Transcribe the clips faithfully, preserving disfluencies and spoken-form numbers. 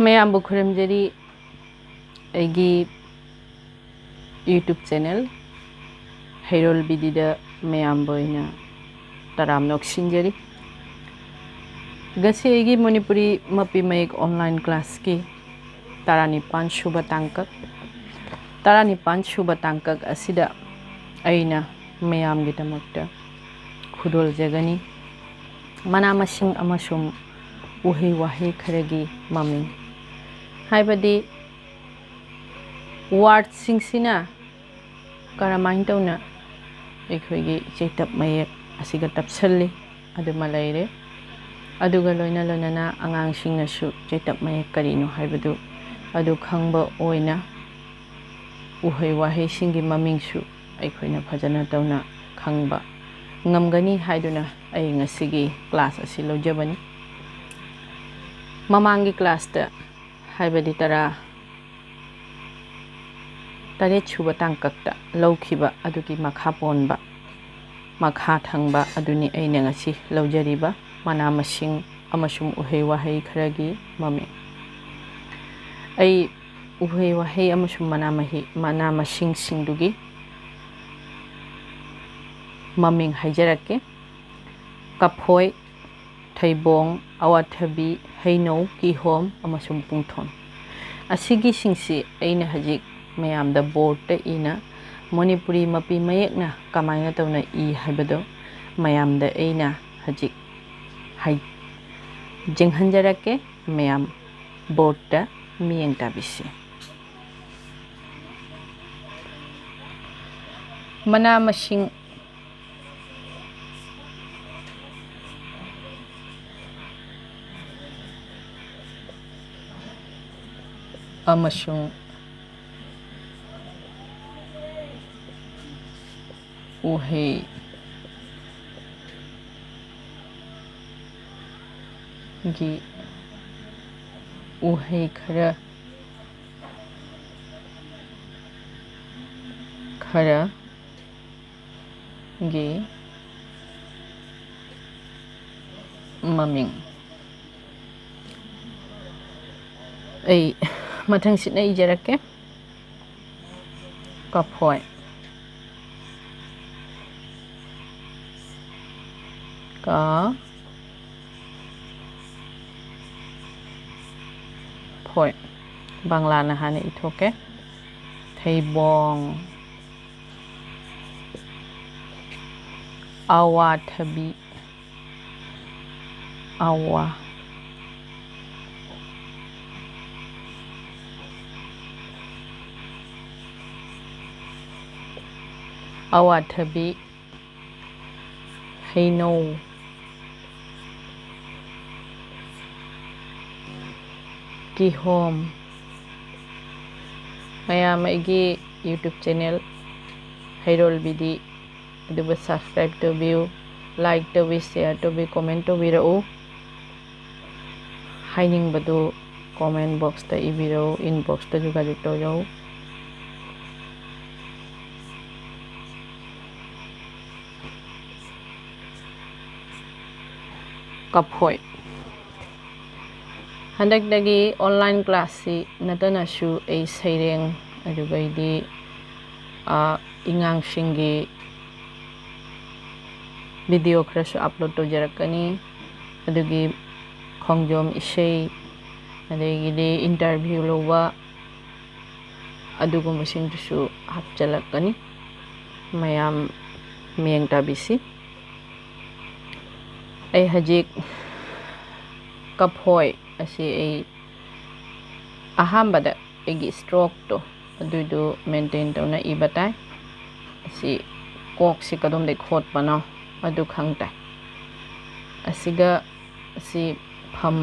ꯃꯌꯥꯝꯕꯨ ꯈꯨꯔꯨꯝꯖꯔꯤ꯫ ꯑꯩꯒꯤ YouTube channel ꯍꯩꯔꯣꯜ ꯕꯤꯗꯤꯗ ꯃꯌꯥꯝꯕ ꯑꯣꯏꯅ ꯇꯔꯥꯝꯅ ꯑꯣꯛꯁꯤꯟꯖꯔꯤ꯫ ꯉꯁꯤ ꯑꯩꯒꯤ ꯃꯅꯤꯄꯨꯔꯤ ꯃꯄꯤ ꯃꯌꯦꯛ online classꯀꯤ ꯇꯔꯥꯅꯤꯄꯥꯟ ꯁꯨꯕ ꯇꯥꯡꯀꯛ, ꯇꯔꯥꯅꯤꯄꯥꯟ ꯁꯨꯕ ꯇꯥꯡꯀꯛ ꯑꯁꯤꯗ ꯑꯩꯅ ꯃꯌꯥꯝꯒꯤꯗꯃꯛꯇ ꯈꯨꯗꯣꯜꯖꯒꯅꯤ꯫ ꯃꯅꯥ ꯃꯁꯤꯡ ꯑꯃꯁꯨꯡ ꯎꯍꯩ ꯋꯥꯍꯩ ꯈꯔꯒꯤ ꯃꯃꯤꯡ, ꯍꯥꯏꯕꯗꯤ wordꯁꯤꯡꯁꯤꯅ ꯀꯔꯝꯍꯥꯏꯅ ꯇꯧꯅ ꯑꯩꯈꯣꯏꯒꯤ ꯆꯩꯇꯞ ꯃꯌꯦꯛ ꯑꯁꯤꯒ ꯇꯞꯁꯜꯂꯤ, ꯑꯗꯨꯃ ꯂꯩꯔꯦ꯫ ꯑꯗꯨꯒ ꯂꯣꯏꯅ ꯂꯣꯏꯅꯅ ꯑꯉꯥꯡꯁꯤꯡꯅꯁꯨ ꯆꯩꯇꯞ ꯃꯌꯦꯛ ꯀꯔꯤꯅꯣ ꯍꯥꯏꯕꯗꯨ ꯑꯗꯨ ꯈꯪꯕ ꯑꯣꯏꯅ ꯎꯍꯩ ꯋꯥꯍꯩꯁꯤꯡꯒꯤ ꯃꯃꯤꯡꯁꯨ ꯑꯩꯈꯣꯏꯅ ꯐꯖꯅ ꯇꯧꯅ ꯈꯪꯕ ꯉꯝꯒꯅꯤ ꯍꯥꯏꯗꯨꯅ ꯑꯩ ꯉꯁꯤꯒꯤ class ꯑꯁꯤ ꯂꯧꯖꯕꯅꯤ꯫ ꯃꯃꯥꯡꯒꯤ classꯇ, ꯍꯥꯏꯕꯗꯤ ꯇꯔꯥ ꯇꯔꯦꯠ ꯁꯨꯕ ꯇꯥꯡꯀꯛꯇ ꯂꯧꯈꯤꯕ ꯑꯗꯨꯒꯤ ꯃꯈꯥ ꯄꯣꯟꯕ, ꯃꯈꯥ ꯊꯪꯕ ꯑꯗꯨꯅꯤ ꯑꯩꯅ ꯉꯁꯤ ꯂꯧꯖꯔꯤꯕ ꯃꯅꯥ ꯃꯁꯤꯡ ꯑꯃꯁꯨꯡ ꯎꯍꯩ ꯋꯥꯍꯩ ꯈꯔꯒꯤ ꯃꯃꯤꯡ꯫ ꯑꯩ ꯎꯍꯩ ꯋꯥꯍꯩ ꯑꯃꯁꯨꯡ ꯃꯅꯥ ꯃꯍꯩ, ꯃꯅꯥ ꯃꯁꯤꯡꯁꯤꯡꯗꯨꯒꯤ ꯃꯃꯤꯡ ꯍꯥꯏꯖꯔꯛꯀꯦ꯫ ꯀꯐꯣꯏ, ꯊꯩꯕꯣꯡ, ꯑꯋꯥꯊꯕꯤ, ꯍꯩꯅꯧ, ꯀꯤꯍꯣꯝ ꯑꯃꯁꯨꯡ ꯄꯨꯡꯊꯣꯟ꯫ ꯑꯁꯤꯒꯤꯁꯤꯡꯁꯤ ꯑꯩꯅ ꯍꯧꯖꯤꯛ ꯃꯌꯥꯝꯗ boardꯇ ꯏꯅ ꯃꯅꯤꯄꯨꯔꯤ ꯃꯄꯤ ꯃꯌꯦꯛꯅ ꯀꯃꯥꯏꯅ ꯇꯧꯅ ꯏ ꯍꯥꯏꯕꯗꯨ ꯃꯌꯥꯝꯗ ꯑꯩꯅ ꯍꯧꯖꯤꯛ ꯍꯥꯏ-, ꯌꯦꯡꯍꯟꯖꯔꯛꯀꯦ꯫ ꯃꯌꯥꯝ boardꯇ ꯃꯤꯠꯌꯦꯡ ꯇꯥꯕꯤꯁꯤ꯫ ꯃꯅꯥ ꯃꯁꯤꯡ ꯑꯃꯁꯨꯡ ꯎꯍꯩ ꯒꯤ ꯎꯍꯩ ꯈꯔ, ꯈꯔꯒꯤ ꯃꯃꯤꯡ꯫ ꯑꯩ ꯃꯊꯪꯁꯤꯠꯅ ꯏꯖꯔꯛꯀꯦ꯫ ꯀꯐꯣꯏ꯫ ꯀ ꯐꯣꯏ꯫ ꯕꯪꯂꯥꯅ ꯍꯥꯟꯅ ꯏꯊꯣꯛꯀꯦ꯫ ꯊꯩꯕꯣꯡ꯫ ꯑꯋꯥꯊꯕꯤ꯫ ꯑꯋꯥ꯫ ꯑꯋꯥꯊꯕꯤ꯫ ꯍꯩꯅꯧ꯫ ꯀꯤꯍꯣꯝ꯫ ꯃꯌꯥꯝ ꯑꯩꯒꯤ YouTube channel ꯍꯩꯔꯣꯜ ꯕꯤꯗꯤ ꯑꯗꯨꯕꯨ subscribe ꯇꯧꯕꯤꯌꯨ, like ꯇꯧꯕꯤ, share ꯇꯧꯕꯤ, comment ꯇꯧꯕꯤꯔꯛꯎ꯫ ꯍꯥꯏꯅꯤꯡꯕꯗꯨ comment box ꯇ ꯏꯕꯤꯔꯛꯎ, inbox ꯇꯁꯨ ꯀꯟꯇꯦꯛ ꯇꯧꯖꯧ꯫ ꯀꯐꯣꯏ꯫ ꯍꯟꯗꯛꯇꯒꯤ online class ꯁꯤ ꯅꯠꯇꯅꯁꯨ ꯑꯩ ꯁꯩꯔꯦꯡ, ꯑꯗꯨꯒꯩꯗꯤ, ꯑ, ꯑꯉꯥꯡꯁꯤꯡꯒꯤ video ꯈꯔꯁꯨ upload ꯇꯧꯖꯔꯛꯀꯅꯤ꯫ ꯑꯗꯨꯒꯤ ꯈꯣꯡꯖꯣꯝ ꯏꯁꯩ, ꯑꯗꯒꯤꯗꯤ interview ꯂꯧꯕ, ꯑꯗꯨꯒꯨꯝꯕꯁꯤꯡꯗꯨꯁꯨ ꯍꯥꯞꯆꯤꯜꯂꯛꯀꯅꯤ꯫ ꯃꯌꯥꯝ ꯃꯤꯠꯌꯦꯡ ꯇꯥꯕꯤꯁꯤ꯫ ꯑꯩ ꯍꯧꯖꯤꯛ ꯀꯐꯣꯏ ꯑꯁꯤ ꯑꯩ ꯑꯍꯥꯟꯕꯗ ꯑꯩꯒꯤ stroke ꯇꯣ ꯑꯗꯨꯏꯗꯨ maintain ꯇꯧꯅ ꯏꯕ ꯇꯥꯏ꯫ ꯑꯁꯤ ꯀꯣꯛꯁꯤ ꯀꯗꯣꯝꯗꯩ ꯈꯣꯠꯄꯅꯣ ꯑꯗꯨ ꯈꯪ ꯇꯥꯏ꯫ ꯑꯁꯤꯒ ꯑꯁꯤ ꯐꯝ,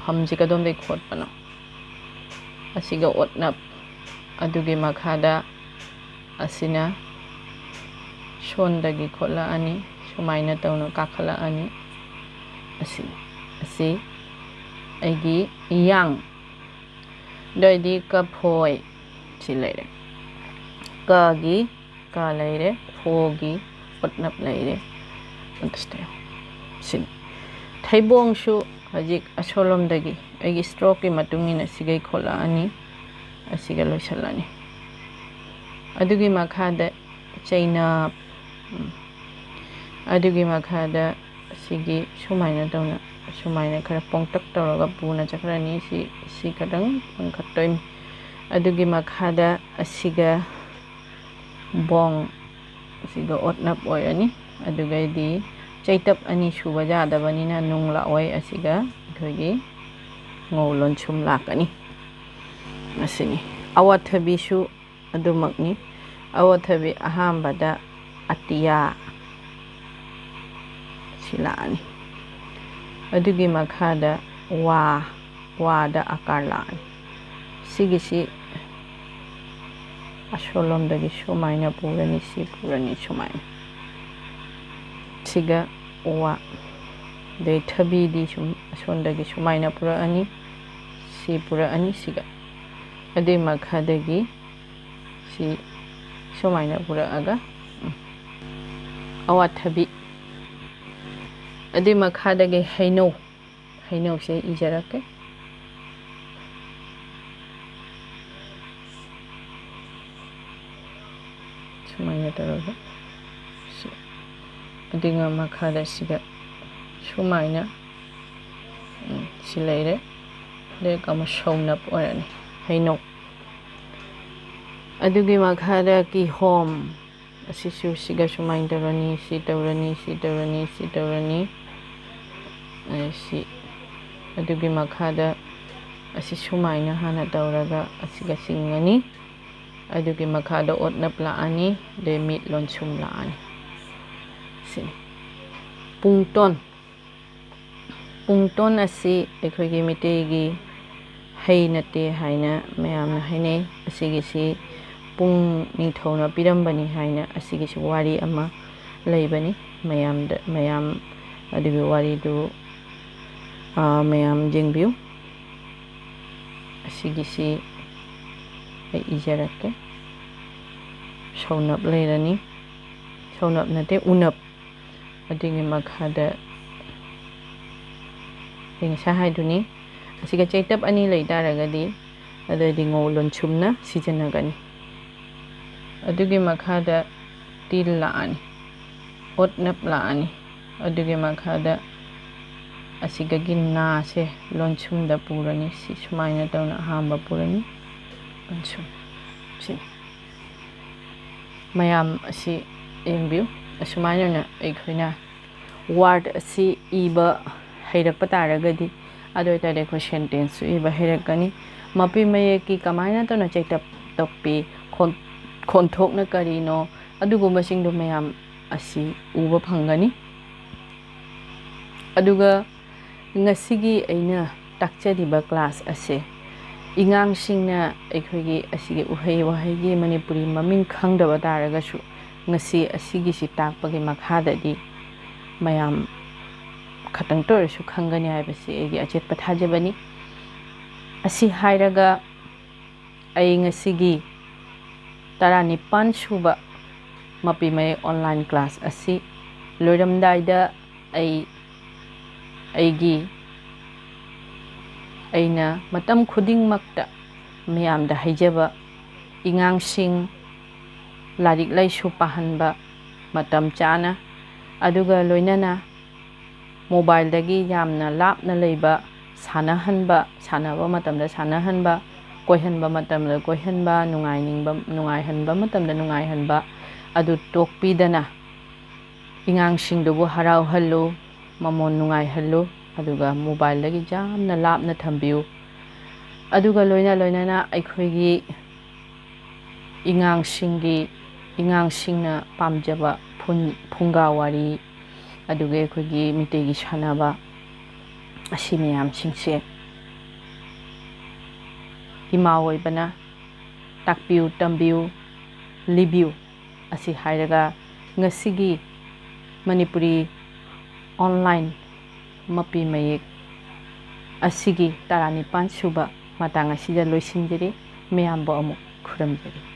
ꯐꯝꯁꯤ ꯀꯗꯣꯝꯗꯩ ꯈꯣꯠꯄꯅꯣ? ꯑꯁꯤꯒ ꯑꯣꯠꯅꯞ, ꯑꯗꯨꯒꯤ ꯃꯈꯥꯗ ꯑꯁꯤꯅ ꯁꯣꯟꯗꯒꯤ ꯈꯣꯠꯂꯛꯑꯅꯤ, ꯁꯨꯃꯥꯏꯅ ꯇꯧꯅ ꯀꯥꯈꯠꯂꯛꯑꯅꯤ꯫ ꯑꯁꯤ, ꯑꯁꯤ ꯑꯩꯒꯤ ꯌꯥꯡ꯫ ꯑꯗꯨ ꯑꯣꯏꯔꯗꯤ ꯀꯐꯣꯏ ꯁꯤ ꯂꯩꯔꯦ꯫ ꯀꯒꯤ ꯀ ꯂꯩꯔꯦ, ꯐꯣꯒꯤ ꯑꯣꯠꯅꯞ ꯂꯩꯔꯦ꯫ Understand? ꯁꯤꯅꯤ꯫ ꯊꯩꯕꯣꯡꯁꯨ ꯍꯧꯖꯤꯛ ꯑꯁꯣꯂꯣꯝꯗꯒꯤ ꯑꯩꯒꯤ ꯁ꯭ꯇ꯭ꯔꯣꯛꯀꯤ ꯃꯇꯨꯡ ꯏꯟꯅ ꯁꯤꯒꯩ ꯈꯣꯠꯂꯛꯑꯅꯤ꯫ ꯑꯁꯤꯒ ꯂꯣꯏꯁꯤꯜꯂꯅꯤ꯫ ꯑꯗꯨꯒꯤ ꯃꯈꯥꯗ ꯆꯩꯅꯞ, ꯎꯝ, ꯑꯗꯨꯒꯤ ꯃꯈꯥꯗ ꯑꯁꯤꯒꯤ ꯁꯨꯃꯥꯏꯅ ꯇꯧꯅ, ꯁꯨꯃꯥꯏꯅ ꯈꯔ ꯄꯣꯡꯇꯛ ꯇꯧꯔꯒ ꯄꯨꯅ ꯆꯠꯈ꯭ꯔꯅꯤ꯫ ꯁꯤ, ꯁꯤ ꯈꯇꯪ ꯄꯨꯡꯈꯠꯇꯣꯏꯅꯤ꯫ ꯑꯗꯨꯒꯤ ꯃꯈꯥꯗ ꯑꯁꯤꯒ ꯕꯣꯡ, ꯑꯁꯤꯒ ꯑꯣꯠꯅꯞ ꯑꯣꯏꯔꯅꯤ꯫ ꯑꯗꯨꯒꯩꯗꯤ ꯆꯩꯇꯞ ꯑꯅꯤ ꯁꯨꯕ ꯌꯥꯗꯕꯅꯤꯅ ꯅꯨꯡ ꯂꯥꯛꯑꯣꯏ꯫ ꯑꯁꯤꯒ ꯑꯩꯈꯣꯏꯒꯤ ꯉꯧ ꯂꯣꯟꯁꯨꯝ ꯂꯥꯛꯀꯅꯤ꯫ ꯑꯁꯤꯅꯤ꯫ ꯑꯋꯥꯊꯕꯤꯁꯨ ꯑꯗꯨꯃꯛꯅꯤ꯫ ꯑꯋꯥꯊꯕꯤ ꯑꯍꯥꯟꯕꯗ ꯑꯇꯤꯌꯥ ꯁꯤ ꯂꯥꯛꯑꯅꯤ꯫ ꯑꯗꯨꯒꯤ ꯃꯈꯥꯗ ꯋꯥ, ꯋꯥꯗ ꯑꯀꯥꯔ ꯂꯥꯛꯑꯅꯤ꯫ ꯁꯤꯒꯤꯁꯤ ꯑꯁꯣꯂꯣꯝꯗꯒꯤ ꯁꯨꯃꯥꯏꯅ ꯄꯨꯔꯅꯤ, ꯁꯤ ꯄꯨꯔꯅꯤ ꯁꯨꯃꯥꯏꯅ꯫ ꯁꯤꯒ ꯋꯥ꯫ ꯑꯗꯩ ꯊꯕꯤꯗꯤ ꯁꯨꯝ ꯑꯁꯣꯝꯗꯒꯤ ꯁꯨꯃꯥꯏꯅ ꯄꯨꯔꯛꯑꯅꯤ, ꯁꯤ ꯄꯨꯔꯛꯑꯅꯤ ꯁꯤꯒ꯫ ꯑꯗꯨꯏ ꯃꯈꯥꯗꯒꯤ ꯁꯤ ꯁꯨꯃꯥꯏꯅ ꯄꯨꯔꯛꯑꯒ, ꯎꯝ, ꯑꯋꯥꯊꯕꯤ꯫ ꯑꯗꯨꯏ ꯃꯈꯥꯗꯒꯤ ꯍꯩꯅꯧ, ꯍꯩꯅꯧꯁꯦ ꯏꯖꯔꯛꯀꯦ꯫ ꯁꯨꯃꯥꯏꯅ ꯇꯧꯔꯒ ꯁꯤ, ꯑꯗꯨꯒ ꯃꯈꯥꯗ ꯁꯤꯗ ꯁꯨꯃꯥꯏꯅ, ꯎꯝ, ꯁꯤ ꯂꯩꯔꯦ꯫ ꯑꯗꯨꯒ ꯑꯃꯨꯛ ꯁꯧꯅꯞ ꯑꯣꯏꯔꯅꯤ ꯍꯩꯅꯧ꯫ ꯑꯗꯨꯒꯤ ꯃꯈꯥꯗ ꯀꯤꯍꯣꯝ꯫ ꯑꯁꯤꯁꯨ ꯁꯤꯒ ꯁꯨꯃꯥꯏꯅ ꯇꯧꯔꯅꯤ, ꯁꯤ ꯇꯧꯔꯅꯤ, ꯁꯤ ꯇꯧꯔꯅꯤ, ꯁꯤ ꯇꯧꯔꯅꯤ꯫ ꯑꯗꯩ ꯁꯤ, ꯑꯗꯨꯒꯤ ꯃꯈꯥꯗ ꯑꯁꯤ ꯁꯨꯃꯥꯏꯅ ꯍꯥꯟꯅ ꯇꯧꯔꯒ ꯑꯁꯤꯒ ꯆꯤꯡꯉꯅꯤ꯫ ꯑꯗꯨꯒꯤ ꯃꯈꯥꯗ ꯑꯣꯠꯅꯞ ꯂꯥꯛꯑꯅꯤ, ꯑꯗꯩ ꯃꯤꯠ ꯂꯣꯟꯁꯨꯝ ꯂꯥꯛꯑꯅꯤ꯫ ꯁꯤꯅꯤ꯫ ꯄꯨꯡꯇꯣꯟ꯫ ꯄꯨꯡꯇꯣꯟ ꯑꯁꯤ ꯑꯩꯈꯣꯏꯒꯤ ꯃꯤꯇꯩꯒꯤ ꯍꯩ ꯅꯠꯇꯦ ꯍꯥꯏꯅ ꯃꯌꯥꯝꯅ ꯍꯥꯏꯅꯩ꯫ ꯑꯁꯤꯒꯤꯁꯤ ꯄꯨꯡ ꯅꯤꯡꯊꯧꯅ ꯄꯤꯔꯝꯕꯅꯤ ꯍꯥꯏꯅ ꯑꯁꯤꯒꯤꯁꯨ ꯋꯥꯔꯤ ꯑꯃ ꯂꯩꯕꯅꯤ꯫ ꯃꯌꯥꯝꯗ, ꯃꯌꯥꯝ ꯑꯗꯨꯒꯤ ꯋꯥꯔꯤꯗꯨ, ꯑ, ꯃꯌꯥꯝ ꯌꯦꯡꯕꯤꯌꯨ꯫ ꯑꯁꯤꯒꯤꯁꯤ ꯑꯩ ꯏꯖꯔꯛꯀꯦ꯫ ꯁꯧꯅꯞ ꯂꯩꯔꯅꯤ꯫ ꯁꯧꯅꯞ ꯅꯠꯇꯦ, ꯎꯅꯞ꯫ ꯑꯗꯨꯒꯤ ꯃꯈꯥꯗ ꯑꯩ ꯉꯁꯥꯏ ꯍꯥꯏꯗꯨꯅꯤ, ꯑꯁꯤꯒ ꯆꯩꯇꯞ ꯑꯅꯤ ꯂꯩ ꯇꯥꯔꯒꯗꯤ, ꯑꯗꯨꯗꯤ ꯉꯧ ꯂꯣꯟꯁꯨꯝꯅ ꯁꯤꯖꯤꯟꯅꯒꯅꯤ꯫ ꯑꯗꯨꯒꯤ ꯃꯈꯥꯗ ꯇꯤꯜ ꯂꯥꯛꯑꯅꯤ, ꯑꯣꯠꯅꯞ ꯂꯥꯛꯑꯅꯤ꯫ ꯑꯗꯨꯒꯤ ꯃꯈꯥꯗ ꯑꯁꯤꯗꯒꯤ ꯅꯥꯁꯦ ꯂꯣꯟꯁꯨꯝꯗ ꯄꯨꯔꯅꯤ꯫ ꯁꯤ ꯁꯨꯃꯥꯏꯅ ꯇꯧꯅ ꯑꯍꯥꯟꯕ ꯄꯨꯔꯅꯤ, ꯂꯣꯟꯁꯨꯝ꯫ ꯁꯤꯅꯤ꯫ ꯃꯌꯥꯝ ꯑꯁꯤ ꯌꯦꯡꯕꯤꯌꯨ꯫ ꯑꯁꯨꯃꯥꯏꯅ ꯑꯣꯏꯅ ꯑꯩꯈꯣꯏꯅ ꯋꯥꯔꯗ ꯑꯁꯤ ꯏꯕ ꯍꯩꯔꯛꯄ ꯇꯥꯔꯒꯗꯤ, ꯑꯗꯨ ꯑꯣꯏꯇꯥꯔꯗꯤ ꯑꯩꯈꯣꯏ ꯁꯦꯟꯇꯦꯟꯁꯁꯨ ꯏꯕ ꯍꯩꯔꯛꯀꯅꯤ꯫ ꯃꯄꯤ ꯃꯌꯦꯛꯀꯤ ꯀꯃꯥꯏꯅ ꯇꯧꯅ ꯆꯩꯇꯞ ꯇꯞꯄꯤ, ꯈꯣꯟ-, ꯈꯣꯟꯊꯣꯛꯅ ꯀꯔꯤꯅꯣ, ꯑꯗꯨꯒꯨꯝꯕꯁꯤꯡꯗꯣ ꯃꯌꯥꯝ ꯑꯁꯤ ꯎꯕ ꯐꯪꯒꯅꯤ꯫ ꯑꯗꯨꯒ ꯉꯁꯤꯒꯤ ꯑꯩꯅ ꯇꯥꯛꯆꯔꯤꯕ ꯀ꯭ꯂꯥꯁ ꯑꯁꯦ ꯑꯉꯥꯡꯁꯤꯡꯅ ꯑꯩꯈꯣꯏꯒꯤ ꯑꯁꯤꯒꯤ ꯎꯍꯩ ꯋꯥꯍꯩꯒꯤ ꯃꯅꯤꯄꯨꯔꯤ ꯃꯃꯤꯡ ꯈꯪꯗꯕ ꯇꯥꯔꯒꯁꯨ, ꯉꯁꯤ ꯑꯁꯤꯒꯤꯁꯤ ꯇꯥꯛꯄꯒꯤ ꯃꯈꯥꯗꯗꯤ ꯃꯌꯥꯝ ꯈꯇꯪꯇ ꯑꯣꯏꯔꯁꯨ ꯈꯪꯒꯅꯤ ꯍꯥꯏꯕꯁꯤ ꯑꯩꯒꯤ ꯑꯆꯦꯠꯄ ꯊꯥꯖꯕꯅꯤ꯫ ꯑꯁꯤ ꯍꯥꯏꯔꯒ, ꯑꯩ ꯉꯁꯤꯒꯤ ꯇꯔꯥꯅꯤꯄꯥꯟ ꯁꯨꯕ ꯃꯄꯤ ꯃꯌꯦꯛ ꯑꯣꯟꯂꯥꯏꯟ ꯀ꯭ꯂꯥꯁ ꯑꯁꯤ ꯂꯣꯏꯔꯝꯗꯥꯏꯗ, ꯑꯩ, ꯑꯩꯒꯤ, ꯑꯩꯅ ꯃꯇꯝ ꯈꯨꯗꯤꯡꯃꯛꯇ ꯃꯌꯥꯝꯗ ꯍꯥꯏꯖꯕ, ꯑꯉꯥꯡꯁꯤꯡ ꯂꯥꯏꯔꯤꯛ ꯂꯥꯏꯁꯨ ꯄꯥꯍꯟꯕ ꯃꯇꯝ ꯆꯥꯅ, ꯑꯗꯨꯒ ꯂꯣꯏꯅꯅ ꯃꯣꯕꯥꯏꯜꯗꯒꯤ ꯌꯥꯝꯅ ꯂꯥꯞꯅ ꯂꯩꯕ, ꯁꯥꯟꯅꯍꯟꯕ, ꯁꯥꯟꯅꯕ ꯃꯇꯝꯗ ꯁꯥꯟꯅꯍꯟꯕ, ꯀꯣꯏꯍꯟꯕ ꯃꯇꯝꯗ ꯀꯣꯏꯍꯟꯕ, ꯅꯨꯡꯉꯥꯏꯅꯤꯡꯕ, ꯅꯨꯡꯉꯥꯏꯍꯟꯕ ꯃꯇꯝꯗ ꯅꯨꯡꯉꯥꯏꯍꯟꯕ, ꯑꯗꯨ ꯇꯣꯛꯄꯤꯗꯅ, ꯑꯉꯥꯡꯁꯤꯡꯗꯨꯕꯨ ꯍꯔꯥꯎꯍꯜꯂꯨ, ꯃꯃꯣꯟ ꯅꯨꯡꯉꯥꯏꯍꯜꯂꯨ, ꯑꯗꯨꯒ ꯃꯣꯕꯥꯏꯜꯗꯒꯤ ꯌꯥꯝꯅ ꯂꯥꯞꯅ ꯊꯝꯕꯤꯌꯨ꯫ ꯑꯗꯨꯒ ꯂꯣꯏꯅ ꯂꯣꯏꯅꯅ ꯑꯩꯈꯣꯏꯒꯤ ꯑꯉꯥꯡꯁꯤꯡꯒꯤ, ꯑꯉꯥꯡꯁꯤꯡꯅ ꯄꯥꯝꯖꯕ ꯐꯨꯡ-, ꯐꯨꯡꯒꯥ ꯋꯥꯔꯤ, ꯑꯗꯨꯒ ꯑꯩꯈꯣꯏꯒꯤ ꯃꯩꯇꯩꯒꯤ ꯁꯥꯟꯅꯕ, ꯑꯁꯤ ꯃꯌꯥꯝꯁꯤꯡꯁꯦ ꯏꯃꯥ ꯑꯣꯏꯕꯅ ꯇꯥꯛꯄꯤꯌꯨ, ꯇꯝꯕꯤꯌꯨ, ꯂꯤꯕꯤꯌꯨ꯫ ꯑꯁꯤ ꯍꯥꯏꯔꯒ, ꯉꯁꯤꯒꯤ ꯃꯅꯤꯄꯨꯔꯤ ꯑꯣꯟꯂꯥꯏꯟ ꯃꯄꯤ ꯃꯌꯦꯛ ꯑꯁꯤꯒꯤ ꯇꯔꯥꯅꯤꯄꯥꯟ ꯁꯨꯕ ꯃꯇꯥꯡ ꯑꯁꯤꯗ ꯂꯣꯏꯁꯤꯟꯖꯔꯤ꯫ ꯃꯌꯥꯝꯕꯨ ꯑꯃꯨꯛ ꯈꯨꯔꯨꯝꯖꯔꯤ꯫